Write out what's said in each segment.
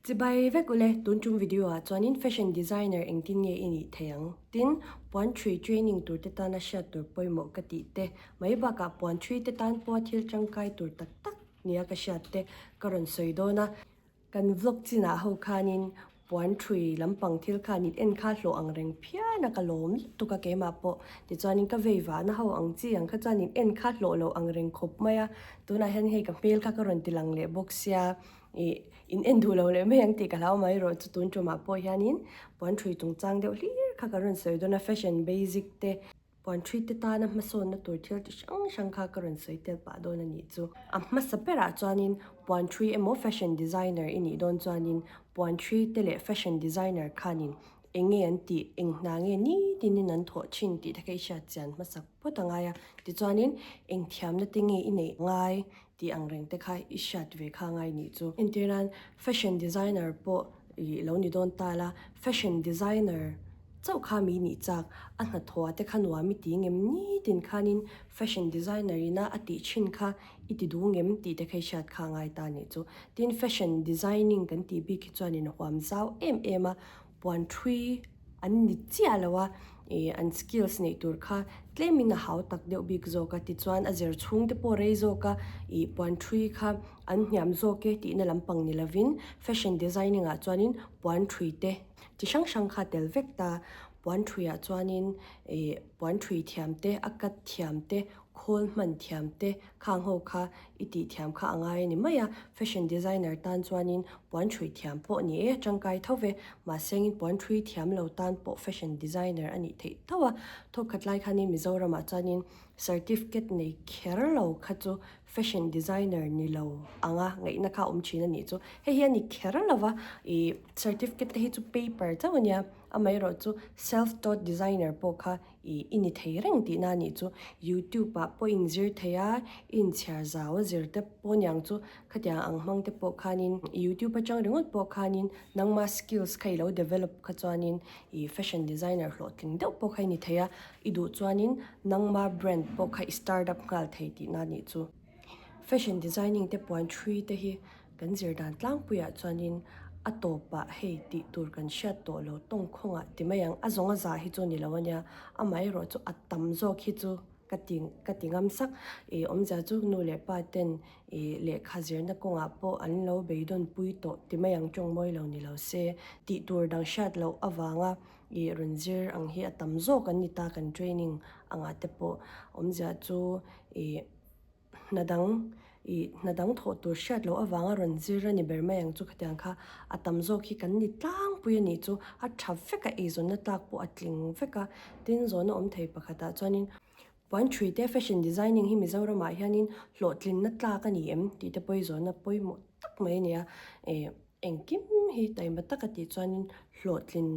Chibai vek ule, tun tum video ah chuanin fashion designer engtin nge i nih thei ang? Tin, puan thui training tur te tana hriat tur pawimawh ka tih te, mai bakah puan thui te tan pawha thil tangkai tur tak tak nia ka hriat te ka rawn sawi dawn a. Kan vlog chinah ho khanin puan thui lampang thil khan in en kha hlawh ang reng phian a, ka lawm lutuk a keimah pawh. Tichuanin ka vei vahna ho ang chi ang kha chuan in en kha hlawh loh ang reng khawp mai a. Tunah hian hei ka hmel kha ka rawn ti lang leh bawk sia, ih in en duh lo leh mai ang tih ka hlau mai erawh chu tun tumah pawh hianin puan thui chungchang deuh hlir kha ka rawn sawi dawn a, fashion basic te. Puan ṭhi te tana hmasawnna tur thil chi hrang hrang kha ka rawn sawi tel pah dawn a nih chu. A hmasa berah chuanin puan ṭhui emaw fashion designer i nih dawn chuanin puan ṭhi te leh fashion designer khanin eng nge an tih, eng hna nge nitinin an thawh thin tih te kha i hriat chian hmasak phawt a ngai a. Tichuanin eng thiamna te nge i neih ngai tih ang reng te kha i hriat ve kha ngai nih chu. Entir nan fashion designer pawh i lo ni dawn ta la, fashion designer chauh kha mi nih chak, a hnathawh te kha nuam i ti ngem nitin khanin fashion designer ina a tih thin kha i ti duh ngem tih te kha i hriat kha ngai ta nih chu. Tin fashion designing kan tih bik hi chuanin a huam zau em em a, puan thui an ni chiah lo a, ih an skills neih tur kha tlemin a hau tak deuh bik zawk a, tichuan a zir chhung te pawh rei zawk a, ih puan thui kha an hniam zawk e tihna lampang ni lovin fashion designing ah chuanin puan thui te chi hrang hrang kha tel vek ta, puan thuiah chuanin ih puan thui thiam te a cut thiam te khawl hman thiam te khang ho kha i tih thiam kha a ngai a ni mai a, fashion designer tan chuanin puan thui thiam pawh ni e tangkai tho ve, mahse engin puan thui thiam lo tan pawh fashion designer a nih theih tho a, thawkkhat lai khanin Mizoramah chuanin certificate nei kher lo kha chu fashion designer ni lo anga ngaihna kha a awm thin a nih chu, hei hi a ni kher lo va, ih certificate te hi chu paper chauh a nia, amaherawh chu self taught designer pawh kha ih i ni thei reng tihna a nih chu, youtube ah pawh inzir thei a, i inchhiar zau a zir te pawh niang chu khatiang ang hmang te pawh khanin youtube atang ringawt pawh khanin nangma skills kha i lo develop kha chuanin ih fashion designer hlawhtling deuh pawh kha i ni thei a. I duh chuanin nangma brand pawh kha i start up nghal thei tihna a nih chu. Fashion designing te puan thui te hi kan zir dan tlangpuiah chuanin a tawpah hei tih tur kan hriat tawh lo tawngkhawngah ti mai ang. A zawng a zah hi chu ni lo a nia, amaherawh chu a tam zawk hi chu ka ti ka ti ngam sak. Ih awmzia chu nu leh pa ten ih lehkha zirna kawngah pawh an lo beidawn pui tawh ti mai ang tawng mawi lo ni lo se tih tur dang hriat loh avanga Ih rawn zir ang hi a tam zawk an ni ta kan training angah te pawh awmzia chu ih hna dang ih hna dang thawh tur hriat loh avanga rawn zir a ni ber mai ang chu khatiang kha a tam zawk hi kan ni tlangpui a nih chu a tha vek a eizawnna tlak pawh a tling vek a tin zawhna awm thei pakhatah chuanin puan thui te fashion designing hi Mizoramah hianin hlawhtlinna tlak a ni em tih te pawh hi zawhna pawimawh tak mai a ni a ih. Engkim hi taima taka tih chuanin hlawhtlin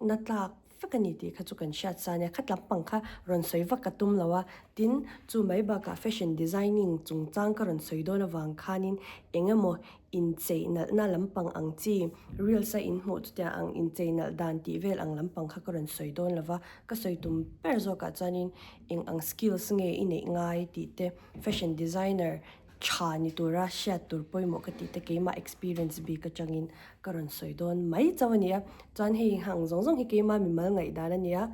na tlak vek a ni tih kha chu kan hriat sa ania, khat lampang kha rawn sawi vak ka tum lo a, tin chu mai bakah fashion designing chungchang ka rawn sawi dawn avang khanin eng emaw inchei nalhna lampang ang chi reels a inhmuh chutiang ang inchei nalh dan tih vel ang lampang kha ka rawn sawi dawn lo va, ka sawi tum ber zawkah chuanin eng ang skills nge i neih ngai tih te fashion designer Tha ni tura hriat tur pawimawh ka tih te keimah experience bik atangin ka rawn sawi dawn mai chauh a ni a, chuan hei hang zawng zawng hi keimah mimal ngaihdan a ni a,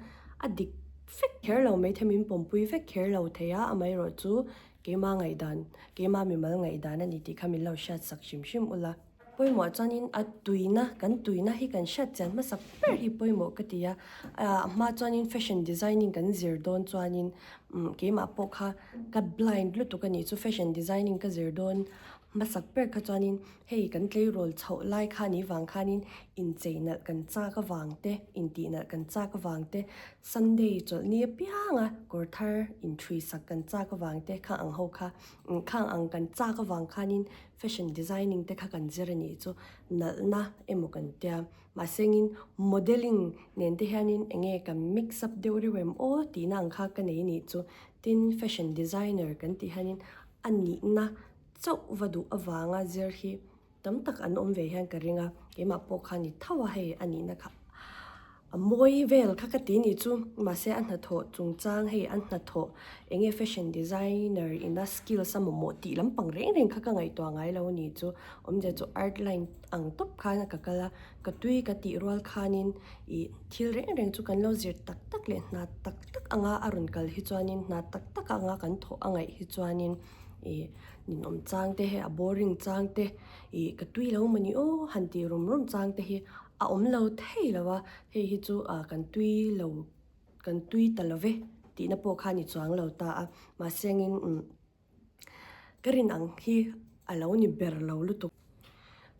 a dik vek kher lo mai thei min pawmpui vek kher lo thei a, amaherawh chu keimah ngaihdan keimah mimal ngaihdan a ni tih kha min lo hriat sak hrim hrim ula. Pawimawh chuanin a tuina kan tuina hi kan hriat chian hmasa ber hi pawimawh ka ti a, a hma chuanin fashion designing kan zir dawn chuanin umm keimah pawh kha ka blind lutuk a nih chu fashion designing ka zir dawn hmasak ber kha chuanin hei kan tleirawl chhoh lai kha nih vang khanin inchei nalh kan chak avang te intih nalh kan chak avang te Sunday chawlhni apianga kawr thar inthui sak kan chak avang te kha ang ho kha khang ang kan chak avang khanin Fashion designing te kha kan zir a nih chu nalhna emaw kan tia. Mahsengin modelling nen te hianin eng nge kan mix up deuh reuh em aw tihna ang kha ka nei a nih chu. Tin, fashion designer kan tih hianin a nihna chauh va duh avanga zir hi tam tak an awm ve hian ka ring a, keimah pawh kha ni tho a hei a nihna kha. A mawi vel kha ka ti nih chu, mahse a hnathawh chungchang hei an hnathawh eng nge fashion designer ina skills a mamawh tih lampang reng reng kha ka ngaihtuah ngai lo a nih chu. Awmzia chu art line ang tawp khan ka kal a, ka tui ka tih rual khanin ih thil reng reng chu kan lo zir tak tak leh hna tak tak anga a rawn kal hi chuanin hna tak tak anga kan thawh a ngaih hi chuanin ih ninawm chang te hei a boring chang te ih ka tui lo mawni aw han tih rum rum chang te hi a awm lo thei lo a, hei hi chu ah kan tui lo kan tui ta lo ve tihna pawh kha a ni chuang lo ta a mahse angin umm ka rin ang hi a lo ni ber lo lutuk.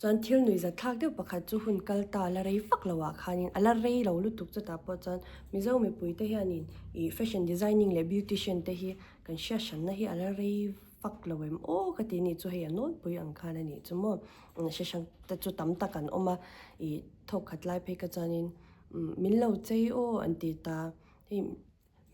Chuan thil nuih zat thlak deuh pakhat chu hun kal ta la rei vak lo ah khanin a la rei lo lutuk chutah pawh chuan Mizo mipui te hianin ih fashion designing leh beautician te hi kan hriat hranna hi a la rei vak lo em aw ka ti nih chu hei a nawlpui ang khan a nih chu maw hre hrang te chu tam tak an awm a ih thawk khat lai phei ka chuanin min lo chei aw an ti ta hei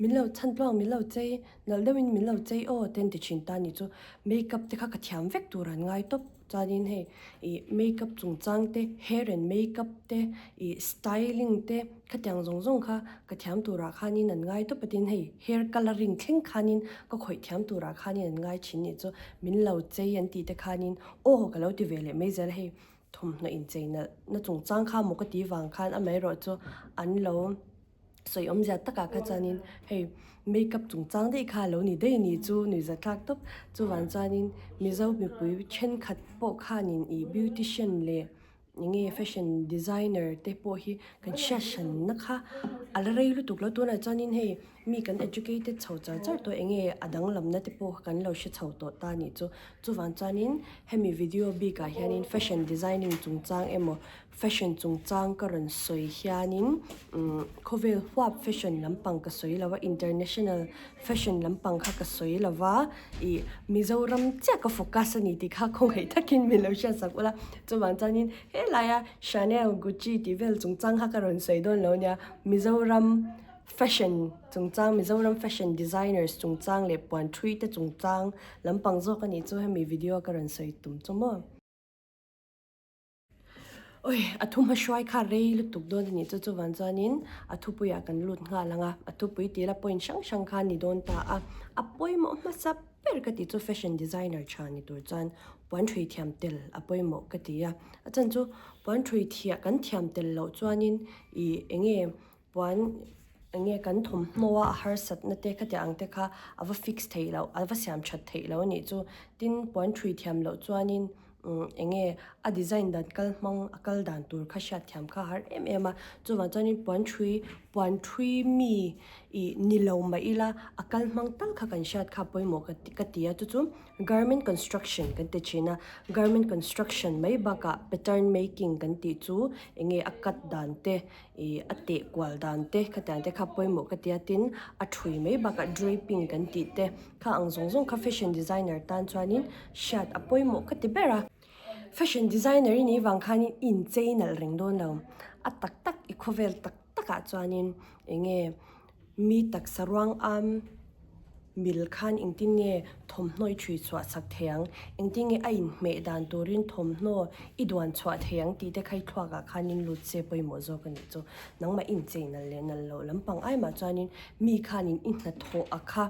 Min lo chhan tluang min lo chei, nalh deuhin min lo chei aw te an ti thin ta ni chu makeup te kha ka thiam vek tur an ngai tawp chuanin hei ih makeup chungchang te hair and makeup te ih styling te khatiang zawng zawng kha ka thiam turah khanin an ngai tawp a tin hei hair colouring thleng khanin ka khawih thiam turah khanin an ngai thin nih chu min lo chei an tih te khanin aw ka lo ti ve leh mai zel hei thawmhnaw inchei nalh na chungchang kha maw ka tih vang khan amaherawh chu an lo. Sawi awmzia takah kha chuanin hei makeup chungchang daih kha alo ni daih ni chu nuihza thlak tawp. Chuvang chuanin Mizo mipui thenkhat pawh khanin ih beautician leh eng nge fashion designer te pawh hi kan hriat hranna kha a la rei lutuk lo. Tunah chuanin hei mi kan educated chho char char tawh eng nge a danglamna te pawh kan lo hre chho tawh ta nih chu. Chuvang chuanin hemi video bikah hianin fashion designing chungchang emaw Fashion chungchang ka rawn sawi hianin umm khawvel huap fashion lampang ka sawi lo a, international fashion lampang kha ka sawi lo va, ih Mizoram chiah ka focus a ni tih kha khawngaih takin min lo hriatsak ula, chuvang chuanin helaia Chanel, Gucci tih vel chungchang kha ka rawn sawi dawn lo nia, Mizoram fashion chungchang, Mizoram fashion designers chungchang leh puan thui te chungchang lampang zawk a nih chu hemi video ka rawn sawi tum chu maw. Oi, a thu hmahruai kha rei lutuk dawn a nih chu chuvan chuanin a thupuiah kan lut nghal ang a, a thupui tila point hrang hrang kha a ni dawn ta a, a pawimawh hmasa ber ka tih chu fashion designer tha ni tur chuan puan thui thiam tel a pawimawh ka ti a, a chhan chu puan thui thiah kan thiam tel loh chuanin ih eng nge puan eng nge kan thawmhnaw a a harsatna te khatiang ang te kha a va fix theih loh a va siam that theih loh a nih chu tin puan thui thiam loh chuanin umm eng nge a design dan kal hmang a kal dan tur kha hriat thiam kha a har em em a chuvang chuanin puan thui puan thui mi ih ni lo mah ila a kal hmang tal kha kan hriat kha pawimawh ka ti ka ti a chu chu garment construction kan ti thin a garment construction mai bakah pattern making kan tih chu eng nge a cut dan te Ih a teh kual dan te khatiang te kha pawimawh ka tia tin a thui mai bakah draping kan tih te kha ang zawng zawng kha fashion designer tan chuanin hriat a pawimawh ka ti ber a. Fashion designer i nih vang khanin i inchei nalh reng dawn lo a tak tak i khawvel tak takah chuanin eng nge Mi taksa ruang am mil khan engtin nge thawmhnaw i thui chhuah chak thei ang, engtin nge a inhmeh dan turin thawmhnaw i duan chhuah thei ang tih te kha i thluakah khan in lut se pawimawh zawk a nih chu. Nangmah inchei nalh leh nalh loh lampang ai mah chuanin mi khanin i hnathawh a kha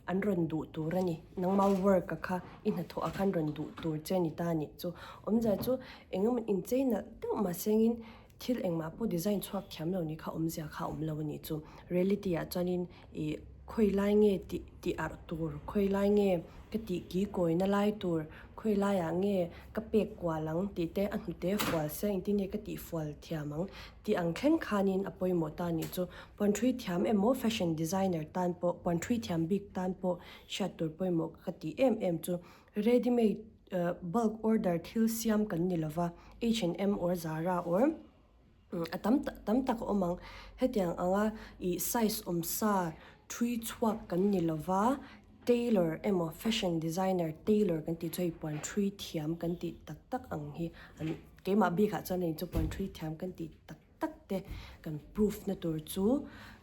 an rawn duh tur a ni, nangmah work a kha i hnathawh a khan rawn duh tur che a ni ta a nih chu. Awmzia chu engemaw inchei nalh deuh mahsengin Thil engmah pawh design chhuak thiam lo ni kha awmzia kha a awm lo a nih chu. Reality ah chuanin ih khawi lai nge tih tih arh tur, khawi lai nge ka tih ki kawina lai tur, khawi laiah nge ka pek kual ang tih te a hnute fual se engtin nge ka tih fual thiam ang tih ang thleng khanin a pawimawh ta a nih chu. Puan thui thiam emaw fashion designer tan pawh puan thui thiam bik tan pawh hriat tur pawimawh ka tih em em chu. Ready made bulk order thil siam kan ni lova, H and M or Zara or a tam tam tak a awm ang. Hetiang anga ih size awm sa thui chhuak kan ni lova, tailor emaw fashion designer tailor kan tih chu hei puan thui thiam kan tih tak tak ang hi an keimah bikah chuan hei chu puan thui thiam kan tih tak tak te kan proof na tur chu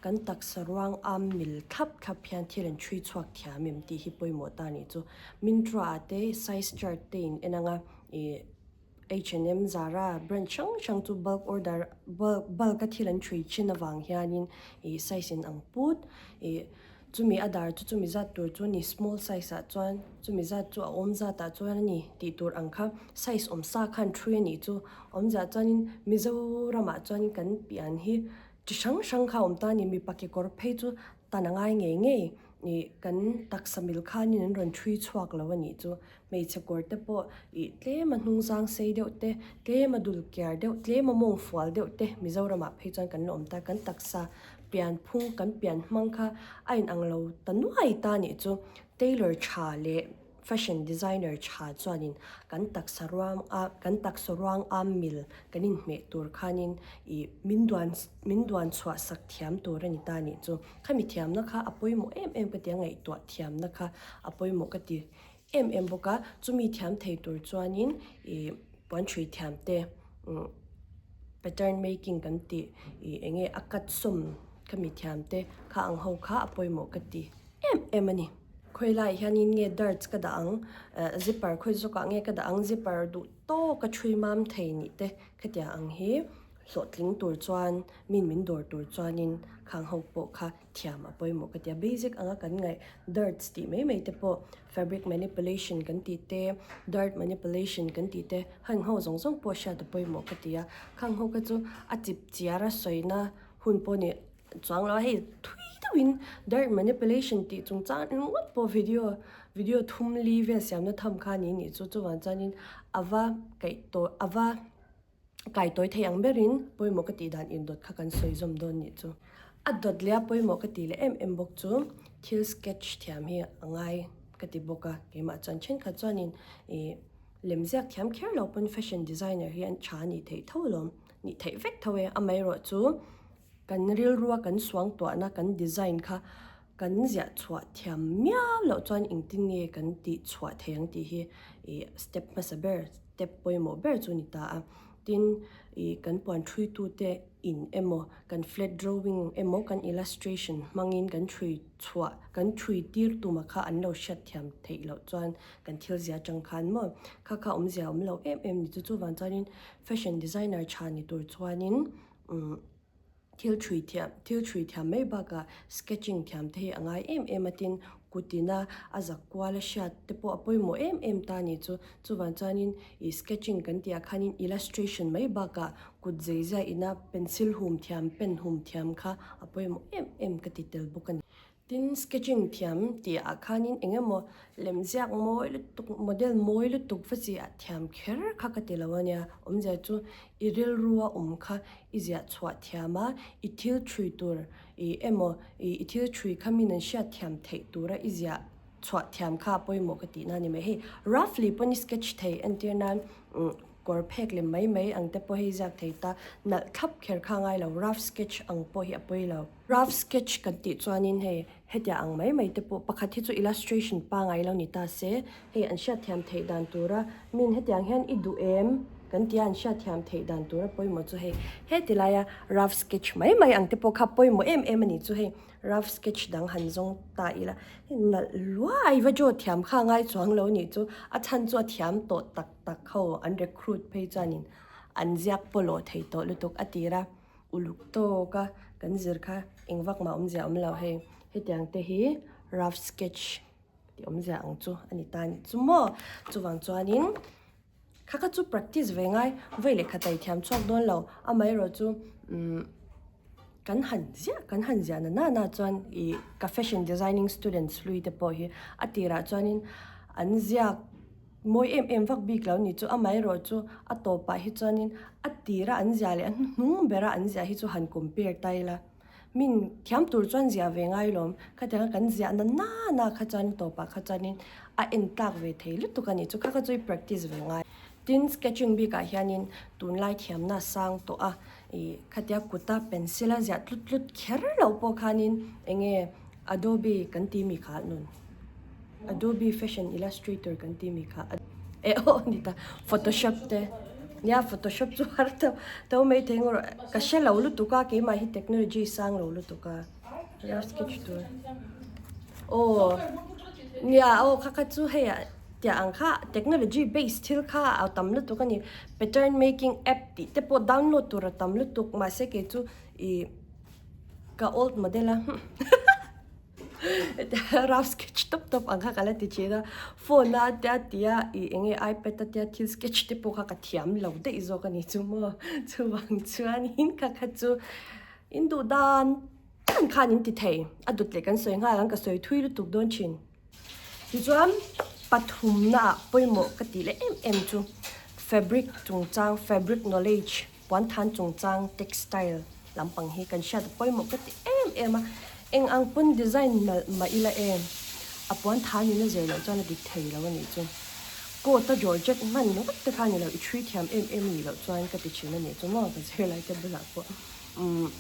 kan taksa ruang am mil thlap thlap hian thil an chhui chhuak thiam em tih hi pawimawh ta nih chu. Myntra ah te size chart te in en anga ih. H&M, Zara brand hrang hrang chu bulk order bulk bulk a thil an thui thin avang hianin ih size in ang put ih chumi a dar chu chumi zat tur chu ni small size ah chuan chumi zat chu a awm zat ah chuan a ni tih tur ang kha size awm sa khan thui a nih chu awmzia chuanin Mizoramah chuanin kan pian hi chi hrang hrang kha a awm ta a ni mipa kekawr phei chu tan a ngai ngei ngei ih kan taksa mil khanin an rawn thui chhuak lo a nih chu. Hmeichhe kawr te pawh ih tlem a hnung zang sei deuh te, tlem a dul kiar deuh, tlem a mawng fual deuh te Mizoramah phei chuan kan la awm ta. Kan taksa pian phung, kan pian hmang kha a inang lo ta nuai ta nih chu. Tailor tha leh fashion designer tha chuanin kan taksa ruang a, kan taksa ruang am mil kan inhmeh tur khanin ih min duan min duan chhuah sak thiam tur a ni ta nih chu. Khami thiamna kha a pawimawh em em ka ti a, ngaihtuah thiamna kha a pawimawh ka ti. em em bawk a, chumi thiam thei tur chuanin ih puan hrui thiam te umm pattern making kan tih ih eng nge a cut sawm kha mi thiam te kha ang ho kha a pawimawh ka ti em em a ni. Khawi laiah hianin nge darts ka dah ang eh zipper khawi zawkah nge ka dah ang zipper duh tawk a thui mam thei nih te khatiang ang hi hlawhtling tur chuan min min dawr tur chuanin khang ho pawh kha thiam a pawimawh ka ti a, basic anga kan ngaih darts tih mai mai te pawh fabric manipulation kan tih te, dart manipulation kan tih te heng ho zawng zawng pawh hriat a pawimawh ka ti a, khang ho kha chu a chip chiar a sawina hun pawh ni chuang lo a, hei thui deuhin dart manipulation tih chung chang ringawt pawh video video thum li vel siamna tham kha ni nih chu chuvang chuanin a va kaih tawh a va. Kaitawi thei ang berin pawimawh ka tih dan indawt kha kan sawi zawm dawn nih chu. A dawt leh a pawimawh ka tih leh em em bawk chu thil sketch thiam hi a ngai ka ti bawk a, keimah chuan thenkhat chuanin ih lem ziak thiam kher lo pawn fashion designer hi an tha nih theih tho alawm, nih theih vek tho e, amaherawh chu kan rilrua kan suangtuahna kan design kha kan ziah chhuah thiam miau loh chuan engtin nge kan tih chhuah thei ang tih hi ih step hmasa ber step pawimawh ber chu a ni ta a. Tin, ih kan puan ṭhuitute in emaw kan flat drawing emaw kan illustration hmangin kan ṭhui chhuah kan ṭhui tir tuma kha an lo hriat thiam theih loh chuan kan thil zia atang khan maw kha kha awmzia awm lo em em ni chu chuvang chuanin fashion designer tha ni tur chuanin umm Thil thui thiam, thil thui thiam mai bakah sketching thiam te hi a ngai em em a tin kutina a zak kual a hriat te pawh a pawimawh em em ta ni chu. Chuvang chuanin ih sketching kan tih ah khanin illustration mai bakah kut zei zia ina pencil hum thiam, pen hum thiam kha a pawimawh em em ka ti tel bawk a ni. Tin, sketching thiam tih ah khanin eng emaw lem ziak mawi lutuk, model mawi lutuk va chi ah thiam kher kha ka ti lo a nia. Awmzia chu i rilru a awm kha i ziah chhuah thiam a, i thil thui tur i emaw i thil thui kha min an hriat thiam theih tura i ziah chhuah thiam kha a pawimawh ka tihna a ni mai. Hei roughly pawn i sketch thei entir nan kawr phek lem mai mai ang te pawh hei ziak thei ta, nalh thlap kher kha a ngai lo, rough sketch ang pawh hi a pawi lo. Rough sketch kan tih chuanin hei hetiang ang mai mai te pawh pakhat hi chu illustration pangai lo ni ta se, hei an hriatthiam theih dan tura min hetiang hian i duh em kan tia an hriatthiam theih dan tura pawimawh chu hei heti laia rough sketch mai mai ang te pawh kha pawimawh em em a ni chu hei rough sketch dang han zawng ta ila hei nalh luai va draw thiam kha ngai chuang lo nih chu a chhan chu a thiam tawh tak tak ho an recruit phei chuanin an ziak pawlawh thei tawh lutuk a tira. Uluk tawk a kan zir kha eng vak mah awmzia awm lo hei hetiang te hi rough sketch tih awmzia ang chu a ni ta a ni chu maw chuvang chuanin kha kha chu practice ve ngai vawi lehkha tai thiam chhuak dawn lo amaherawh chu umm kan han ziah kan han ziah na na na chuan ih ka fashion designing students hlui te pawh hi a tirah chuanin an ziak. Mawi em em vak bik lo ni chu amaherawh chu a tawpah hi chuanin a tira an zia leh a hnuhnung bera an zia hi chu han compare ta ila. Min thiam tur chuan zia ve ngai lawm, khatianga kan ziah na nana kha chuan tawpah kha chuanin a en tlak ve thei lutuk a ni chu kha kha chu i practice ve ngai. Tin, sketching bikah hianin tunlai thiamna a sang tawh a, ih khatia kuta pencil a ziah tlut tlut kher loh pawh khanin enge Adobe kan ti mi kha nun. Adobe Fashion Illustrator kan tih mi kha eh aw a ni ta Photoshop te nia Photoshop chu har teuh teuh mai thei ngawr ka hre lo lutuk a keimah hi technology sang lo lutuk a rough sketch tur aw nia aw kha kha chu hei ah. Tiah ang kha technology based thil kha a tam lutuk a ni. Pattern making app tih te pawh download tur a tam lutuk mahse kei chu ih ka old model a rough sketch tawp tawp ang kha ka la ti thin a. Phone a tia tia ih eng nge ipad a tia thil sketch te pawh kha ka thiam lo daih zawk a ni chu maw. Chuvang chuanin kha kha chu in duh dan dan khan in ti thei. A dawt leh kan sawi nghal ang ka sawi thui lutuk dawn thin. Tichuan, pathumnaah pawimawh ka tih leh em em chu fabric chungchang, fabric knowledge, puanthan chungchang, textile lampang hi kan hriat a pawimawh ka ti em em a. Eng ang pawn design nalh mah ila em, a puanthan in a zir loh chuan a dik thei lo a nih chu. Coat a georgette hman ringawt te kha a ni lo, i thui thiam em em a nih loh chuan ka ti thin a nih chu maw ka zirlai te bulah pawh. Umm.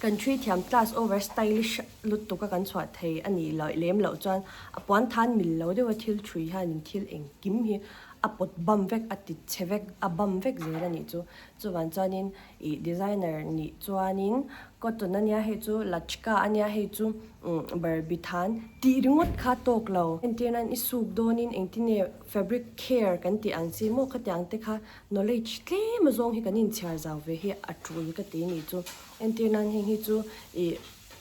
Kan thui thiam class over stylish lutuk a kan chhuah thei a nih loh lem loh chuan a puan than mil lo deuh a thil thui hianin thil engkim hi a pawt bam vek a ti chhe vek a bam vek zel a nih chu. Chuvan chuanin ih designer nih chuanin cotton a nia hei chu lachka a nia hei chu umm barbie than tih ringawt kha tawk lo. Entir nan i suk dawnin engtin nge fabric care kan tih ang chi maw khatiang te kha Knowledge tlem azawng hi kan inchhiar zau ve hi a tul ka ti nih chu. Entir nan heng hi chu ih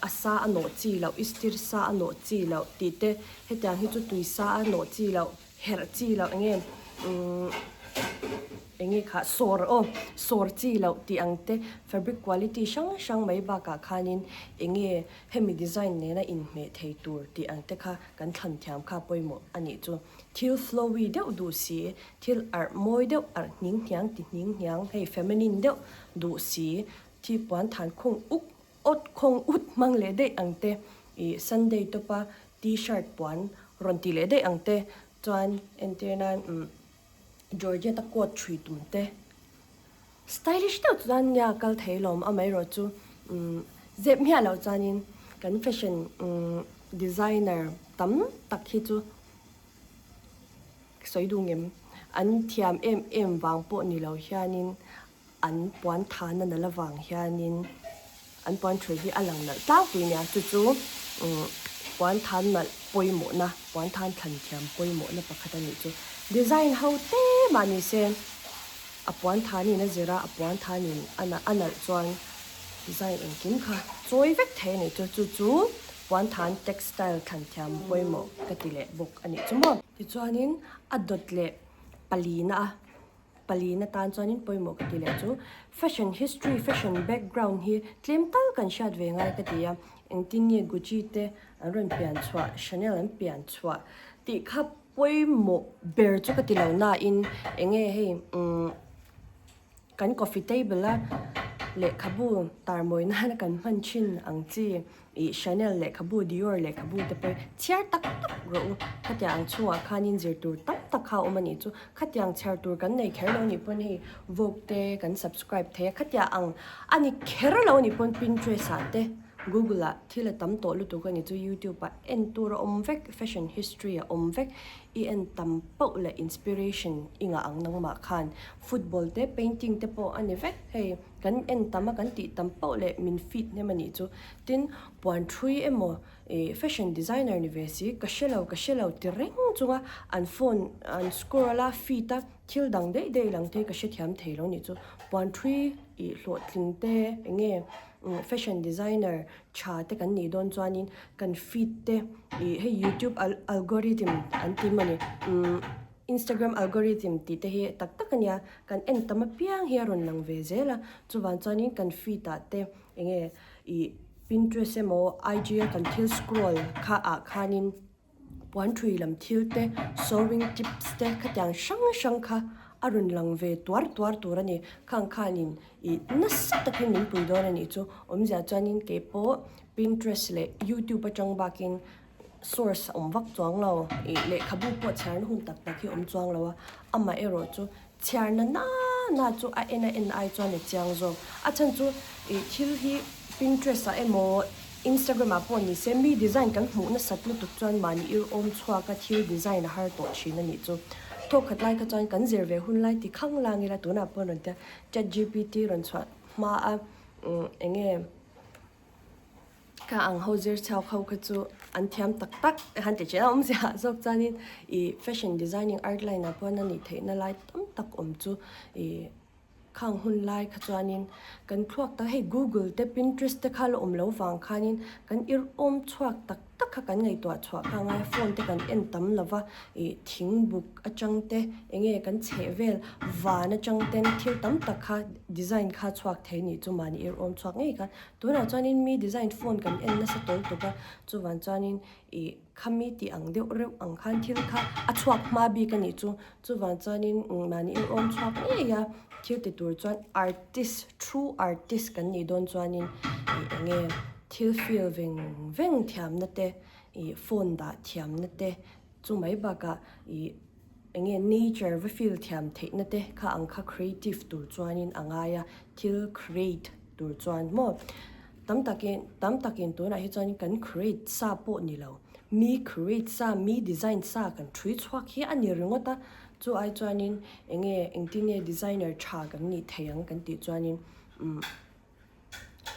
a sa a nawh chi loh, istir sa a nawh chi loh tih te, hetiang hi chu tui sa a nawh chi loh, herh chi loh eng nge umm eng nge kha sawr aw sawr chi loh tih ang te fabric quality hrang hrang mai bakah khanin eng nge hemi design nena inhmeh thei tur tih ang te kha kan thlan thiam kha pawimawh a nih chu. Thil flowy deuh duh si, thil arh mawi deuh arh hning hniang ti hning hniang hei feminine deuh duh si, thi puan than khung uk awt khawng ut hmang leh daih ang te, ih Sunday tawpa t-shirt puan rawn ti leh daih ang te chuan entir nan umm Georgette-a coat ṭhui tum te stylish deuh chuan nia kal thei lawm amaherawh chu umm zep miah loh chuanin kan fashion umm designer tam tak hi chu Sawi duh ngem? An thiam em em vang pawh ni lo hianin an puan thana nalh avang hianin an puan thui hi a lang nalh tlangpui nia. Chu chu puan than nalh pawimawhna, puan than thlan thiam pawimawhna pakhat a nih chu. Design ho te mah ni se a puan thanin a zir a, a puan thanin a nalh chuan design engkim kha chawi vek thei a nih chu. Chu chu Puan than textile thlan thiam pawimawh ka ti leh bawk a nih chu maw. Tichuanin a dawt leh palina a, palina tan chuanin pawimawh ka ti leh chu fashion history, fashion background hi tlem tal kan hriat ve ngai ka ti a, engtin nge Gucci te an rawn pian chhuah, Chanel an pian chhuah tih kha pawimawh ber chu ka ti lo nain enge hei umm. Kan coffee table a lehkhabu tarmawi nana kan hman thin ang chi ih Chanel lehkhabu, Dior lehkhabu te pawh hi chhiar tak tak rawh u. Khatiang ang chhungah khanin zir tur tam tak kha a awm a nih chu. Khatiang chhiar tur kan nei kher lo nih pawn hei Vogue te kan subscribe thei a, khatiang ang a ni kher lo nih pawn Pinterest ah te Google ah thil a tam tawh lutuk a nih chu, YouTube ah en tur a awm vek, fashion history a awm vek. I en tam pauh leh inspiration i ngah ang nangmah khan football te painting te pawh a ni vek hei kan en tam a kan tih tam pauh leh min feed hnem a nih chu tin puan thui emaw ih fashion designer ni ve si ka hre lo ka hre lo ti reng chunga an phone an scroll a feed a thil dang daih daih lang te hi ka hrethiam thei lo nih chu puan thui ih hlawhtling te eng nge fashion designer tha te kan nih dawn chuanin kan feed te ih hei youtube algorithm an ti mawni umm instagram algorithm tih te hi tak tak a nia kan en tam apiang hi a rawn lang ve zel a chuvang chuanin kan feed ah te eng nge ih pinterest emaw IG a kan thil scroll kha ah khanin. Puan thui lam thil te, sewing tips te khatiang hrang hrang kha a rawn lang ve tuar tuar tur a ni. Khang khanin ih nasa takin min pui dawn a nih chu. Awmzia chuanin kei pawh Pinterest leh YouTube atang bakin source a awm vak chuang lo. Ih lehkhabu pawh chhiarna hun tak tak hi a awm chuang lo a, amaherawh chu chhiarna na na chu a en a en ai chuan a chiang zawk. A chhan chu ih thil hi Pinterest ah emaw Instagram ah pawh ni se mi design kan hmuh nasat lutuk chuan mahni ir awm chhuak a thil design a har tawh thin a nih chu. Thawk khat lai kha chuan kan zir ve hun lai ti khang lang ila tunah pawh rawn tia chat gpt rawn chhuah hma a eng nge. Kha ang ho zir chhuak ho kha chu an thiam tak tak te han ti thin a awmzia zawk chuanin ih fashion designing art line ah pawh a nih theihna lai tam tak awm chu ih khang hun lai kha chuanin kan thluak tak hei google te pinterest te kha la awm lo vang khanin kan irhawm chhuak tak tak kha kan ngaihtuah chhuah kha a ngai a phone te kan en tam lo va ih thing buk atang te eng nge kan chheh vel van atang ten thil tam tak kha design kha chhuak thei nih chu mahni irhawm chhuak ngei khan Tunah chuanin mi design phone kan en nasa tawl tuk a, chuvan chuanin ih khami tih ang deuh reuh ang khan thil kha a chhuak hma bik a nih chu. Chuvan chuanin mahni inawm chhuak ngei a, thil ti tur chuan artist, true artist kan nih dawn chuanin ih eng nge thil feel veng veng thiamna te, ih phone dah thiamna te chu mai bakah ih eng nge nature va feel thiam theihna te kha ang kha creative tur chuanin a ngai a, thil create tur chuan maw tam takin tam takin tunah hi chuan kan create sa pawh ni lo mi create sa mi design sa kan thui chhuak hi a ni ringawt a, chu ai chuanin eng nge engtin nge designer tha kan nih theih ang kan tih chuanin umm.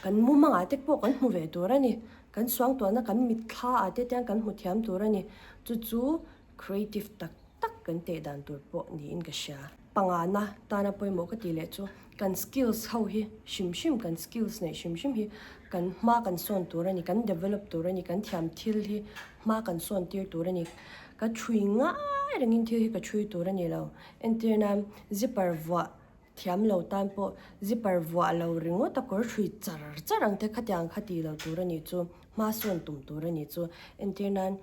Kan mumangah te pawh kan hmu ve tur a ni. Kan suangtuahna kan mitthla ah te tiang kan hmu thiam tur a ni. Chu chu creative tak tak kan teh dan tur pawh niin ka hria. Pangana tana pawimawh ka tih leh chu kan skills ho hi hrim hrim kan skills neih hrim hrim hi kan hma kan sawn tur a ni, kan develop tur a ni, kan thiam thil hi hma kan sawn tir tur a ni. Ka thui ngai rengin thil hi ka thui tur a ni lo. Entirna zipper vuah Thiam lo tan pawh zipper vuah lo ringawt a kawr hrui char char ang te khatiang kha ti lo tur a nih chu, hma sawn tum tur a nih chu. Entir nan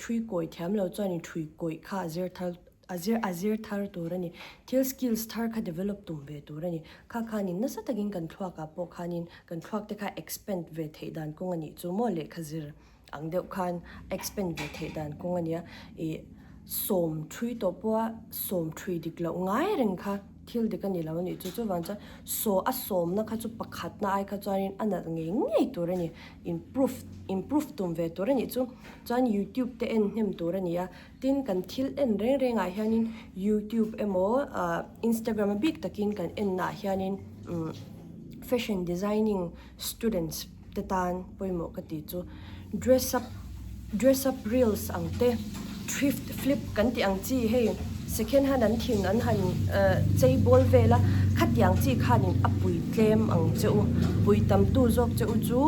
thui kawi thiam lo chuanin thui kawi kha a zir thar a zir a zir thar tur a ni. Thil skills thar kha develop tum ve tur a ni. Kha khanin nasa takin kan thluakah pawh khanin kan thluak te kha expand ve theih dan kawng a nih chu maw lehkha zir ang deuh khan expand ve theih dan kawng a nia. Ih sawm thui tawh pawha sawm thui dik loh ngai reng kha thil dik a ni lo a nih chu. Chuvang chuan saw a sawmna kha chu pakhatna ai kha chuanin a nalh ngei ngei tur a ni. Improve improve tum ve tur a nih chu. Chuan youtube te en hnem tur a ni a. Tin kan thil en reng rengah hianin youtube emaw ah instagram a bik takin kan en naah hianin umm fashion designing students te tan pawimawh ka tih chu dress up dress up reels ang te thrift flip kan tih ang chi hei second hand an thin an han eh chei bawl vel a khatiang chi khanin a pui tlem ang che u pui tam tu zawk che u chu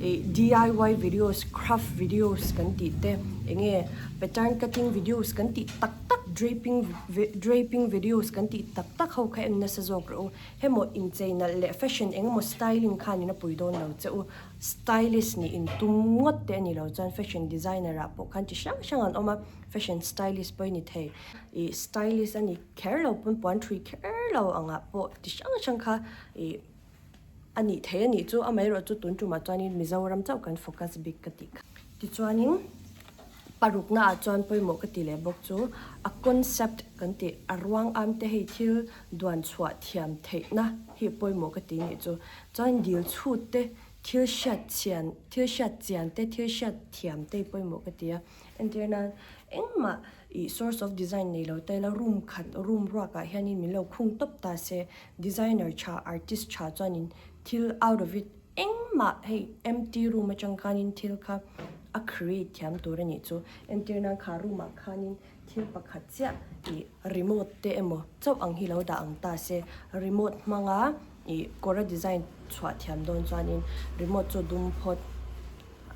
ih D_I_Y videos craft videos kan tih te eng nge pattern cutting videos kan tih tak tak draping draping videos kan tih tak tak ho kha en nasa zawk rawh u. Hemaw inchei nalh leh fashion eng emaw styling khan in a pui dawn lo che u. Stylist nih in tum ngawt te a ni lo chuan fashion designer ah pawh khan chi hrang hrang an awm a, fashion stylist pawh i ni thei. Ih stylist a ni kher lo pawn puan thui kher lo angah pawh ti hrang hrang kha ih a nih thei a nih chu. Amaherawhchu tun tumah chuanin Mizoram chauh kan focus bik ka tih kha. Tichuanin. Parukna ah chuan pawimawh ka ti leh bawk chu a concept kan tih a ruang am te hei thil duan chhuah thiam theihna hi pawimawh ka ti nih chu. Chuan dil chhut te thil hriat chian thil hriat chian te thil hriat thiam te hi pawimawh ka ti a. Entir nan engmah ih source of design nei lo ta ila room khat room ruak ah hianin min lo khung tawp ta se designer tha artist tha chuanin thil out of it Engmah hei empty room atang khanin thil kha a create thiam tur a nih chu. Entir nan kha room ah khanin thil pakhat chiah ih remote te emaw chauh ang hi lo dah ang ta se remote hmanga ih kawr a design chhuah thiam dawn chuanin remote chu dum phawt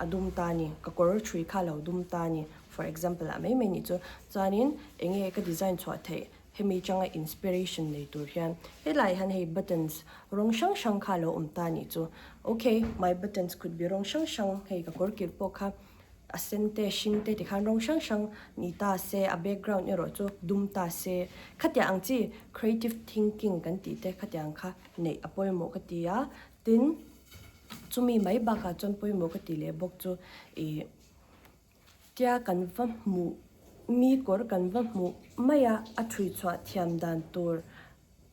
a dum ta a ni ka kawr thui kha lo dum ta a ni for example ah mai mai nih chu chuanin eng nge ka design chhuah theih Hemi changa inspiration nei tur hian helai hian hei buttons rawng hrang hrang kha alo awm ta anih chu. Ok, my buttons could be rawng hrang hrang, hei ka kawr kilh pawh kha a sen te hring te tikhan rawng hrang hrang ni ta se, a background erawh chu dum ta se. Khatiang ang chi creative thinking kan tih te khatiang kha neih a pawimawh ka ti a, tin chumi mai bakah chuan pawimawh ka ti leh bawk chu ih. Tia kan va hmuh, mi kawr kan va hmuh mai a, a thui chhuah thiam dan tur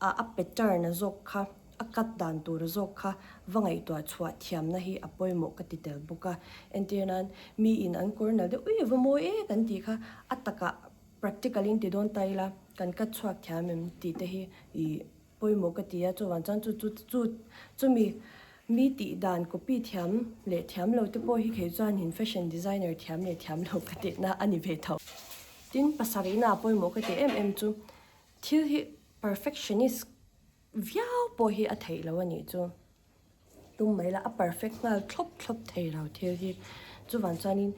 a a pattern a zawk kha, a cut dan tur a zawk kha va ngaihtuah chhuah thiamna hi a pawimawh ka ti tel bawk a. Entir nan, mi in an kawr nalh deuh ui va mawi e kan tih kha a takah practical in ti dawn ta ila kan cut chhuak thiam em tih te hi ih pawimawh ka ti a, chuvang chuan chu chu chu chumi. Mi tih dan copy thiam leh thiam lo te pawh hi kei chuanin fashion designer thiam leh thiam lo ka tihna a ni ve tho. Tin, pasarihna a pawimawh ka tih em em chu thil hi perfectionist viau pawh hi a theih lo a nih chu. Tum mai la, a perfect nghal thlawp thlawp thei lo thil hi. Chuvang chuanin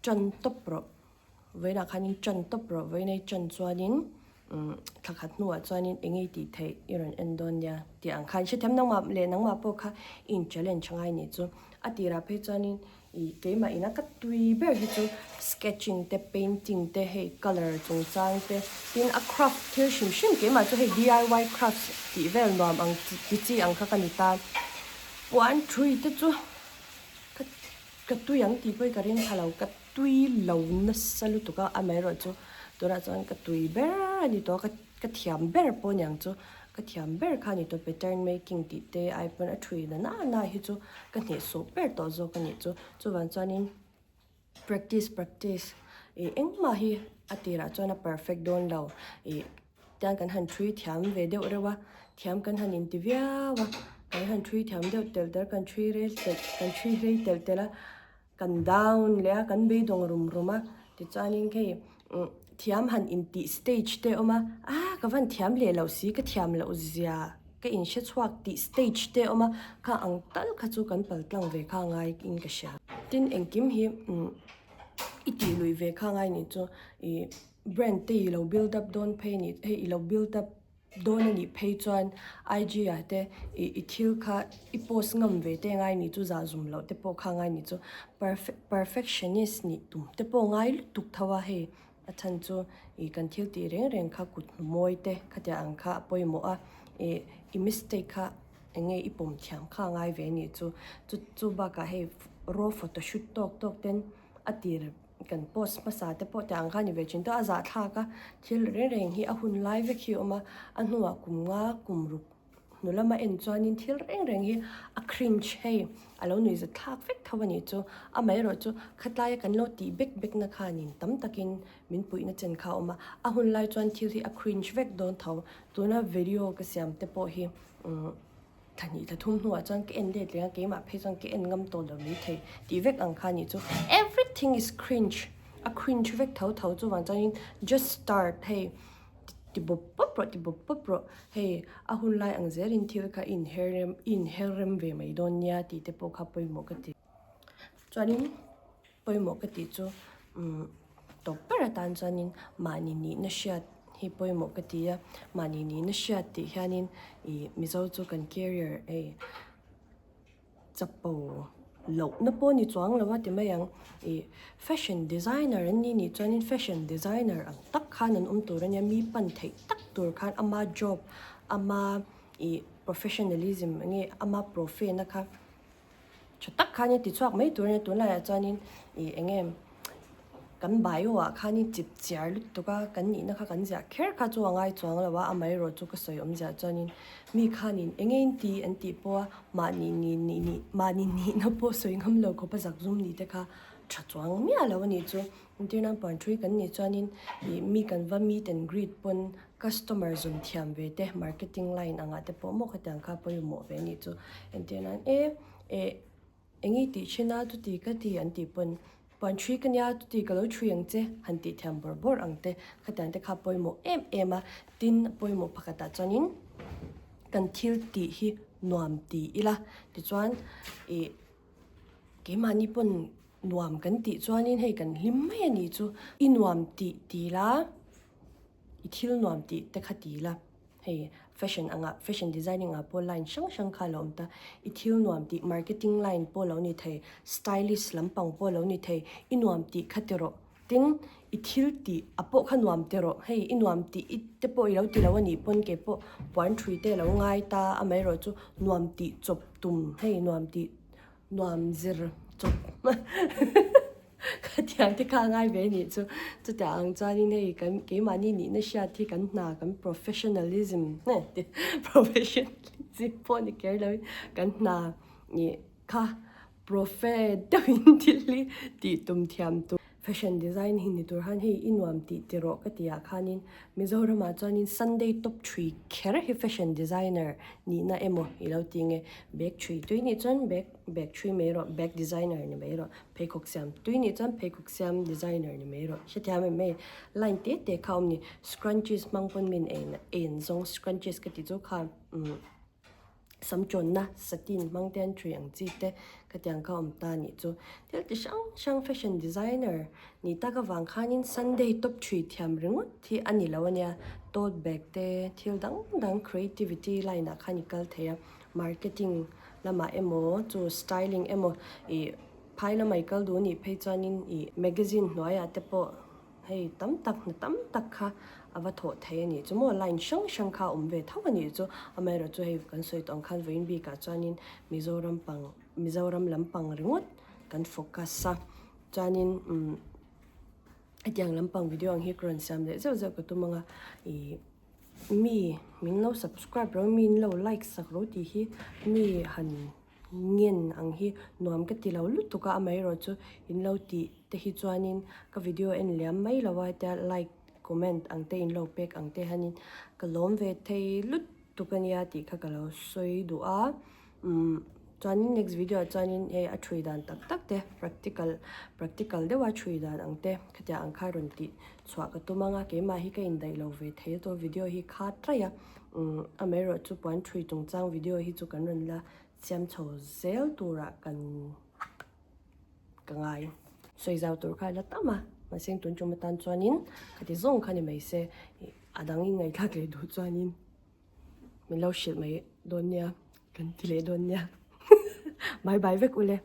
tan tawp rawh, vawiinah khanin tan tawp rawh, vawiinai tan chuanin umm thla khat hnuah chuanin eng nge tih theih i rawn en dawn nia tih ang khan hrethiam nangmah leh nangmah pawh kha i in challenge ngai nih chu. A tirah phei chuanin Ih keimah ina ka tui ber hi chu sketching te painting te hei colour chungchang te tin a craft thil hrim hrim keimah chu hei DIY crafts tih vel nuam ang ti chi ang kha ka ni ta. Puan thui te chu ka ka tui ang tih pawh hi ka ring pha lo ka tui lo nasa lutuk a amaherawh chu tunah chuan ka tui ber a ni tawh a ka Ka thiam ber pawh niang chu ka thiam ber kha ni tawh pattern making tih te ai pawn a thui na na na hi chu ka hnehsawh ber tawh zawk a nih chu. Chuvang chuanin practice practice ih engmah hi a tirah chuan a perfect dawn lo ih tiang kan han thui thiam ve deuh reuh a thiam kan han inti viau a kan han thui thiam deuh telh telh kan thui rei telh kan thui rei telh telh a. Kan down leh a, kan beidawng rum rum a, tichuanin hei thiam han intih stage te a awm a, ah ka van thiam leh loh si, ka thiam loh zia ka inhre chhuak tih stage te a awm a, kha ang tal kha chu kan pal tlang ve kha ngai in ka hria. Tin engkim hi i tih lui ve kha ngai nih chu ih brand te i lo build up dawn phei nih hei i lo build up Dawn a nih phei chuan IG ah te ih i thil kha i post ngam ve te ngai nih chu zah zum loh te pawh kha ngai nih chu perfectionist nih tum te pawh ngai lutuk tho a hei a chhan chu ih kan thil tih reng reng kha kut hnu mawi te khatiang ang kha a pawimawh a ih i mistake kha eng nge i pawm thiam kha ngai ve nih chu chu chu bakah hei raw photoshoot tawk tawk ten a tir Kan post hmasa te pawh tih ang kha a ni ve thin tawh a, zahthlak a thil reng reng hi a hun lai vek hi a awm a, a hnuah kum nga kum ruk hnu lama en chuanin thil reng reng hi a cringe hei a lo nuih zatthlak vek tho a nih chu, amaherawh chu khatlaia kan lo tih bek bek na khanin tam takin min puihna chen kha a awm a, a hun lai chuan thil hi a cringe vek dawn tho, tuna video ka siam te pawh hi umm. Thla thla thum hnuah chuan ka en let leh a, keimah phei chuan ka en ngam tawh lo mai thei tih vek ang kha a nih chu. Everything is cringe, a cringe vek tho tho chuvang chuanin just start hei ti bawp bawp rawh ti bawp bawp rawh hei a hun lai ang zelin thil kha i inher rem i inher rem ve mai dawn nia tih te pawh kha pawimawh ka ti. Chuanin pawimawh ka tih chu umm tawp ber atan chuanin mahni nihna hriat hi pawimawh ka ti a, mahni nihna hriat tih hianin ih Mizo chu kan carrier hei chapo lohna pawh ni chuang lo a ti mai ang ih fashion designer an ni nih chuanin fashion designer ang tak khan an awm tur a nia mi pan theih tak tur khan ama job ama ih professionalism enge ama profe na kha. Tha tak khanin ti chhuak mai turin tunlaiah chuanin ih eng nge kan bio ah khanin chip chiar lutuk a kan nihna kha kan ziah kher kha chu a ngai chuang lo a amaherawh chu ka sawi awm ziah chuanin mi khanin eng nge in ti an tih pawh a mahni ni nih nih mahni nihna pawh sawi ngam lo khawp a zakzum nih te kha tha chuang miah lo a nih chu. Entirna puan thui kan nih chuanin ih mi kan va meet and greet pawn customer zawm thiam ve te marketing line angah te pawh maw khatiang kha pawimawh ve anih chu. Entirna e eh eng i tih thin a chuti ka ti an tih pawn puan thui ka nia chuti ka lo thui ang che han tih thiam bawrh bawrh ang te khatiang te kha pawimawh em em a tin pawimawh pakhatah chuanin kan thil tih hi nuam ti ila tichuan ih Keimahni pawn nuam kan tih chuanin hei kan hlim mai a nih chu. I nuam tih ti la, i thil nuam tih te kha ti la, hei fashion angah fashion designing ah pawh line hrang hrang kha a lo awm ta. I thil nuam tih marketing line pawh lo ni thei, stylist lampang pawh lo ni thei, i nuam tih kha ti rawh. Tin, i thil tih a pawh kha nuam ti rawh. Hei i nuam tih i te pawh i lo ti lo a nih pawn kei pawh puan thui te lo ngai ta amaherawh chu nuam tih chawp tum hei nuam tih nuam zir chawp khatiang te kha a ngai ve anih chu. Chutiang ang chuanin hei kan keimahni nihna hriat hi kan hna kan professionalism professionalism pawh ni kher loin kan hna ih kha Profe deuhin thil hi tih tum thiam tur. Fashion design hi ni tur khan hei i nuam tih ti rawh ka tih ah khanin Mizoramah chuanin Sunday top thui kher hi fashion designer nihna emaw i lo ti nge bag thui tui nih chuan bag bag thui mai rawh bag designer ni mai rawh pheikhawk siam tui nih chuan pheikhawk siam designer ni mai rawh hrethiam em hei line te te kha a awm ni scrunchies hmang pawn min en en zawng scrunchies ka tih chu kha umm Sam chawnna satin hmang te an thui ang chi te ka tiang kha awm ta nih chu. Thil ti hrang hrang fashion designer ni tak avang khanin Sunday top thui thiam ringawt hi a ni lo ania. Tote bag te thil dang dang creativity line ah khan i kal thei a, marketing lamah emaw chu styling emaw ih phai lamah i kal duh nih phei chuanin ih magazine hnuaiah te pawh Hei tam tak hna tam tak kha a va thawh thei a nih chu maw line hrang hrang kha a awm ve tho a nih chu amaherawh chu hei kan sawi tawh ang khan vawiin bikah chuanin Mizoram pang Mizoram lampang ringawt kan focus a chuanin umm hetiang lampang video ang hi ka rawn siam leh zeuh zeuh ka tum ang a ih mi min lo subscribe ro min lo like sak ro tih hi mi han ngen ang hi nuam ka ti lo lutuk a amaherawh chu in lo tih te hi chuanin ka video en liam mai lo a hetia like comment ang te in lo pek ang te hianin ka lawm ve thei lutuk ania tih kha ka lo sawi duh a umm chuanin next video ah chuanin hei a thui dan tak tak te practical practical deuh a thui dan ang te khatiang ang kha rawn tih chhuah ka tum ang a keimah hi ka indaih lo ve thei a chuan video hi kha taih a umm amaherawh chu puan thui chungchang video hi chu kan rawn la siam chho zel turah kan ka ngai. Sawi zau tur kha a la tam a, mahse tun tum atan chuanin khati zawng kha ni mai se a dang in ngaihthlak leh duh chuanin min lo hrilh mai dawn nia kan ti leh dawn nia bye bye vek ule.